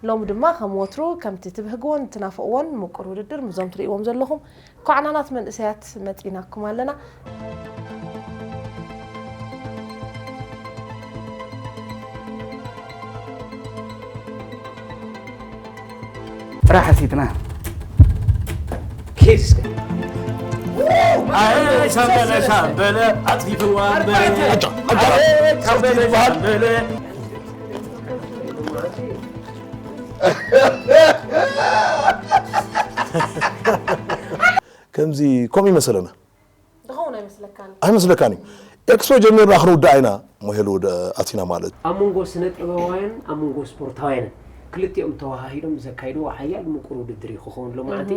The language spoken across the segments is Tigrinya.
ሎሚ ድማ ከም ወትሩ ከምቲ ትብህግዎን ትናፍቕዎን ምቁር ውድድር ምስዞም ትርእይዎም ዘለኹም ኳዕናናት መንእሰያት መጺናኩም ኣለና። ጥራሕ ኣሲትና ኬድ እስከ ኣይ ሻምበለ ሻምበለ ኣጥፊፍዋ ኣምበለ ኣይ ሻምበለ ሻምበለ ከምዚ ከምኡ ይመሰለና ዝኸውን ኣይመስለካን? ኣይመስለካን እዩ። ኤክስፖ ጀሚርና ክንውዳእ ኢና ሞሄሉ ኣቲና ማለት ኣብ መንጎ ስነ ጥበባውያን ኣብ መንጎ ስፖርታውያንን ክልቲኦም ተዋሃሂዶም ዘካይድዎ ሓያል ምቁር ውድድር እዩ ክኸውን ሎማዓንቲ።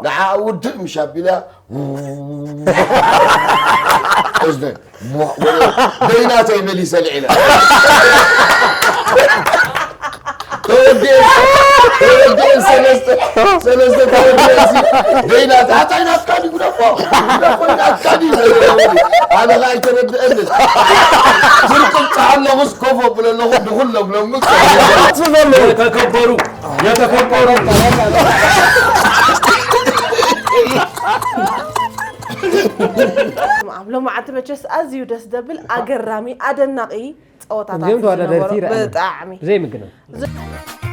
ንዓ ውድእ ምሽ ኣቢላ እዝነ በይናተይ መሊሰ ልዒለ ተወዲኤ ተወዲኤ ሰለስተ ሰለስተ ተወዲኤ በይናት ኣታይ ናትካ ድዩ ግደፎ ግደፎ ናትካ ድዩ ኣነ ኸዓ ኣይተረድአንን ዝርቅብፅሓ ኣለኹስ ኮፍ ኣብለ ኣለኹ ድኹሎም ሎምስ የተከበሩ የተከበሩ ኣብ ሎማዓንቲ መቸስ ኣዝዩ ደስ ዘብል ኣገራሚ ኣደናቒ ጸወታታት እዚኦም እዩ ተወዳደርቲ ዝነበሮ። ይረኣዩ። ብጣዕሚ ዘይምግናን